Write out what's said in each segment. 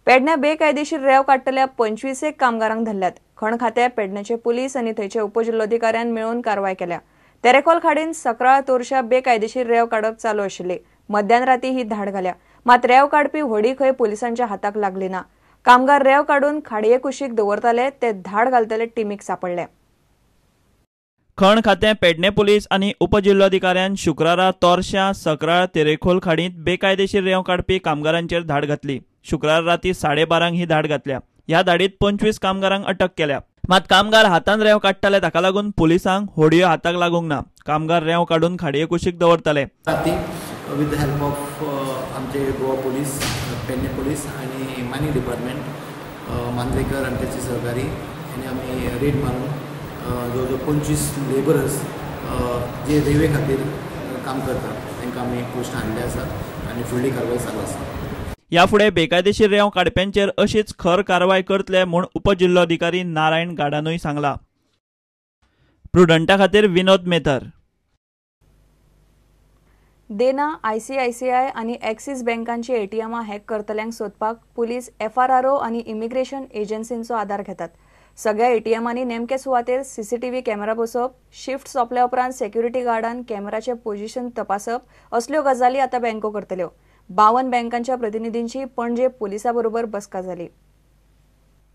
पेडण्या बेकायदेशीर रेंव काडटल्या 25 कामगारांक धरल्यात. खण खात्या पेडण्याचे पुलीस आनी थंयचे उपजिल्लोधिकाऱ्यान मेळून कारवाय केल्या. तेरेखोल खाडीन सकराळ तोरशा बेकायदेशीर रेंव काडप चालू आशिल्ली. मध्यान राती ही धाड घाल्या. मात रेंव काडपी व्हडी खंय पुलिसांच्या हाताक लागली ना. कामगार रेंव काडून खाडये कुशीक दवरताले ते धाड घालतले टिमीक सापडले. खण खातें पेडणे पुलीस आनी उपजिल्लोधिकाऱ्यान शुक्रारा तोरश्या सकराळ तेरेखोल खाडींत बेकायदेशीर रेंव काडपी कामगारांचेर धाड घातली. शुक्रार राती 12:30 ही धाड घातल्या. ह्या धाडीत 25 कामगारांक अटक केल्या. मात कामगार हातान रेंव काडटाले ताका लागून पुलिसांक होडयो हाताक लागूंक ना. कामगार रेंव काडून खाडये कुशीक दवरताले. राती विथ the help of आमचे गोवा पुलीस, पेडणे पुलीस आनी मायनिंग डिपार्टमेंट मांद्रेकर आनी त्याचे सहकारी आनी आमी रेड मारून जवळ जवळ 25 लेबरर्स जे रेंवे खातीर काम करतात तांकां आमी पोस्ट हाडले आसात आनी फुडली कारवाय चालू आसा. ह्या फुडें बेकायदेशीर रेंव काडप्यांचेर अशीच खर कारवाय करतले म्हूण उपजिल्लोधिकारी नारायण गाडानूय सांगला. प्रुडंटा खातीर विनोद मेथर. देना, आयसीआयसीआय आनी एक्सिस बँकांची एटीएमां हॅक करतल्यांक सोदपाक पुलीस एफआरआरओ आनी इमिग्रेशन एजन्सींचो आदार घेतात. सगळ्या एटीएमांनी नेमके सुवातेर सीसीटीव्ही कॅमेरा बसोवप, शिफ्ट सोंपल्या उपरांत सेक्युरिटी गार्डान कॅमेराचें पोझिशन तपासप असल्यो गजाली आतां बँको करतल्यो. 52 बँकांच्या प्रतिनिधींची पणजे पुलिसां बरोबर बसका जाली.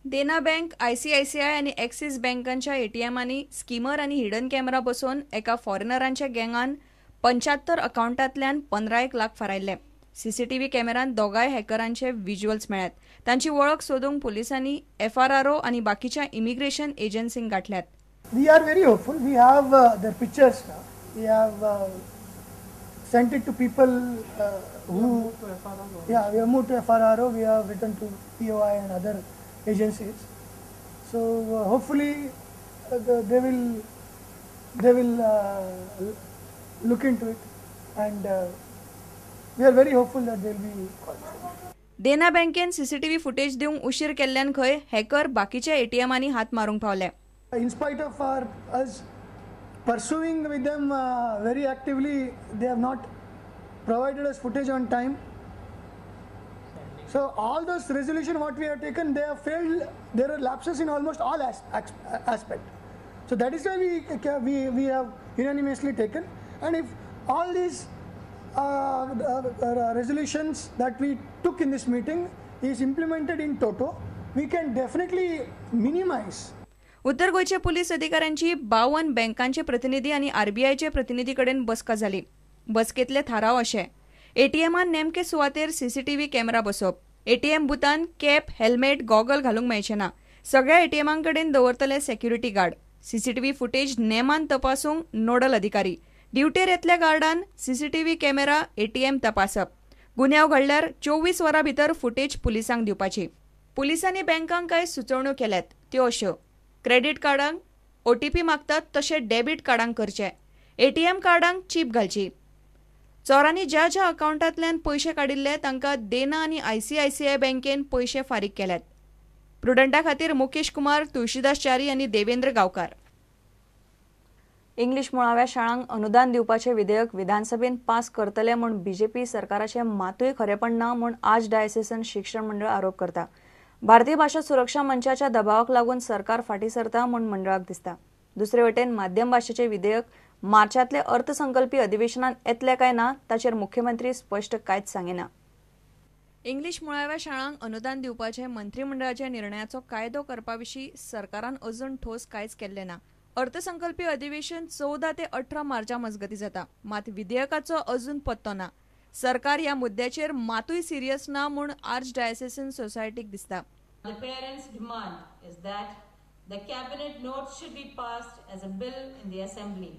देना बँक, आयसीआयसीआय आनी एक्सिस बँकांच्या एटीएमांनी स्किमर आनी हिडन कॅमेरा बसोवन एका फॉरेनरांच्या गँगान 75 अकाउंटांतल्यान 15 लाख फारायल्ले. सीसीटीव्ही कॅमेरांत दोगांय हॅकरांचे व्हिज्युअल्स मेळ्ळ्यात. तांची वळख सोदूंक पुलिसांनी एफआरआरओ आनी बाकीच्या immigration एजन्सींक गाठल्यात. We are very hopeful. We have their pictures now. We have sent it to people who, yeah, we have moved to FRRO, we have written to POI and other agencies. So hopefully they will look into it, and we are very hopeful that they will be caught. Dena बँकेन CCTV footage दिवंक उशीर केल्ल्यान खंय hacker बाकीच्या एटीएमांनी हात मारूंक पावले. In spite of us pursuing with them very actively, they have not provided us footage on time. So all those resolution what we have taken, they have failed. There are lapses in almost all aspect. So that is why we have unanimously taken. And if all these resolutions that we took in this meeting is implemented in toto, we can definitely minimize. उत्तर गोंयचे police अधिकाऱ्यांची 52 बँकांचे प्रतिनिधी आनी आरबीआयचे प्रतिनिधी कडेन बसका जाली. बसकेंतले थाराव अशे: एटीएमान नेमके सुवातेर सीसीटीव्ही कॅमेरा बसोवप, एटीएम बुथान कॅप, हेल्मेट, गॉगल घालूंक मेळचे ना, सगळ्या एटीएमां कडेन दवरतले सेक्युरिटी गार्ड, सीसीटीव्ही फुटेज नेमान तपासूंक नोडल अधिकारी, ड्युटेर येतल्या गार्डान सीसीटीव्ही कॅमेरा एटीएम तपासप, गुन्यांव घडल्यार 24 वरां भितर फुटेज पुलिसांक दिवपाची. पुलिसांनी बँकांक कांय सुचोवण्यो केल्यात त्यो अश्यो: क्रेडीट कार्डांक ओटीपी मागतात तशें डेबीट कार्डांक करचें, एटीएम कार्डांक चीप घालची. चोरांनी ज्या ज्या अकाउंटांतल्यान पयशे काडिल्ले तांकां देना आनी आयसीआयसीआय बँकेन पयशे फारीक केल्यात. प्रुडंटा खातीर मुकेश कुमार, तुळशीदास च्यारी आनी देवेंद्र गांवकार. इंग्लीश मुळाव्या शाळांक अनुदान दिवपाचें विधेयक विधानसभेन पास करतले म्हूण बीजेपी सरकाराचें मातूय खरेपण ना म्हूण आर्च डायसेसन शिक्षण मंडळ आरोप करता. भारतीय भाशा सुरक्षा मंचाच्या दबावाक लागून सरकार फाटीं सरता म्हूण मंडळाक दिसता. दुसरे वटेन माध्यम भाशेचें विधेयक मार्चांतले अर्थसंकल्पी अधिवेशनात येतले काय ना ताचेर मुख्यमंत्री स्पश्ट कांयच सांगिना. इंग्लीश मुळाव्या शाळांक अनुदान दिवपाचे मंत्रिमंडळाच्या निर्णयाचो कायदो करपा विशीं सरकारान अजून ठोस कांयच केल्लें ना. अर्थसंकल्पी अधिवेशन 14 ते 18 मार्चा मजगतीं जाता, मात विधेयकाचो अजून पत्तो ना. सरकार ह्या मुद्द्याचेर मातूय सिरियस ना म्हूण आर्च डायसेसन सोसायटीक दिसता. The parents' demand is that the cabinet note should be passed as a bill in the assembly.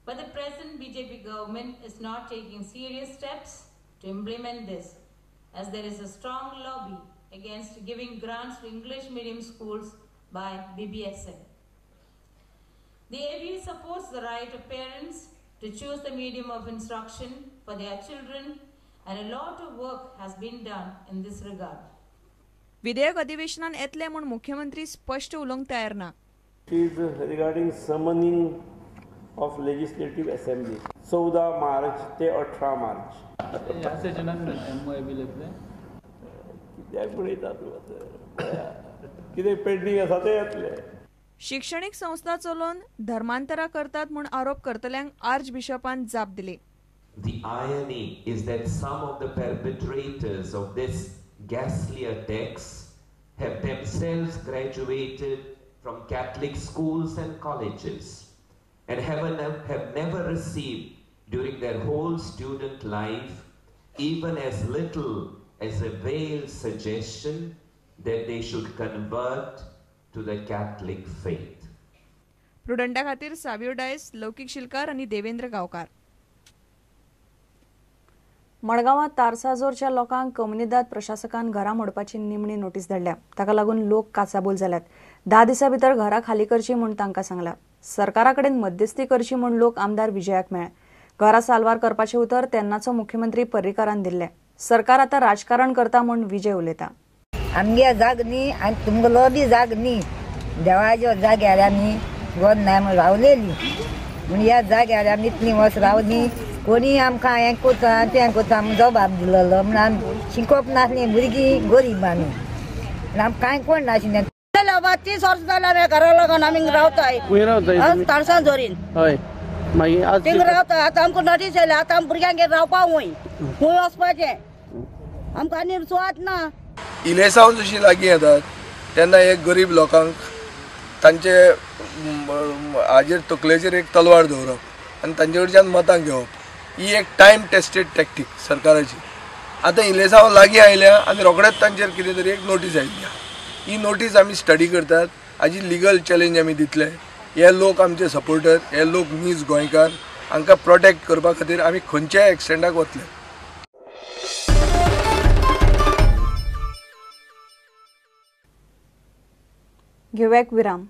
But the present BJP government is not taking serious steps to implement this, as there is a strong lobby against giving grants to English medium schools by BBSM. The ABU supports the right of parents to choose the medium of instruction for their children, and a lot of work has been done in this regard. विधेयक अधिवेशनान येतले म्हूण मुख्यमंत्री स्पश्ट उलोवंक तयार ना. It is regarding summoning of Legislative Assembly 14 मार्च ते 18 मार्च. ह्या सेशनान एमओए बील येतलें? कित्याक बरयता तूं कितें पेंडींग आसा तें येतलें. शिक्षणीक संस्था चलोवन धर्मांतरा करतात म्हूण आरोप करतल्यांक आर्च बिशपान जाप दिली. The irony is that some of the perpetrators of this ghastly attacks have themselves graduated from Catholic schools and colleges and have never received during their whole student life even as little as a veiled suggestion that they should convert to the Catholic faith. प्रुडंटा खातीर सावियो डायस, लौकिक शिलकार आनी देवेंद्र गांवकार. मडगांवां तारसाजोरच्या लोकांक कोमुनिदाद प्रशासकान घरां मोडपाची निमणी notice धाडल्या. ताका लागून लोक काचाबूल जाल्यात. 10 दिसां भितर घरां खाली करची म्हूण तांकां सांगलां. सरकारा कडेन मध्यस्थी करची म्हूण लोक आमदार विजयाक मेळ्ळे. घरां साल्वार करपाचें उतर तेन्नाचो मुख्यमंत्री पर्रीकारान दिल्लें. सरकार आतां राजकारण करता म्हूण विजय उलयता. आमगे जाग न्ही आनी तुमगेलो बी जाग न्ही, देवाच्या जाग्यार आमी गोद नाय म्हूण रावलेली म्हूण ह्या जाग्यार आमी इतलीं वर्स रावलीं. कोणी आमकां हें कोता तें कोता म्हूण जबाब दिलेलो म्हूण आमी शिकोवप नासलीं, भुरगीं गरीब आमी म्हूण आमकां कांय कोण नाशिल्लें. 30 वर्सां जाल्यार आमी घरा लागून आमी रावताय तारसां जोरीन. हय, मागीर थिंग रावता. आतां आमकां नोटीस आयल्या, आतां आमी भुरग्यांगेर रावपा वय खूंय वचपाचें आमकां आनी सुवात ना. इलेसांव जशीं लागीं येतात तेन्ना एक गरीब लोकांक तांचे हाजेर तकलेचेर एक तलवार दवरप आनी तांचे कडच्यान मतां घेवप ही एक टायम टेस्टेड टॅक्टीक सरकाराची. आतां इलेसांव लागीं आयल्या आनी रोखडेच तांचेर कितें तरी एक नोटीस आयिल्ली आहा. ही नोटीस आमी स्टडी करतात, हाजी लिगल चॅलेंज आमी दितले. हे लोक आमचे सपोर्टर, हे लोक नीज गोंयकार, हांकां प्रोटेक्ट करपा खातीर आमी खंयच्याय एक्सटेंडाक वतले. घेवया एक विराम.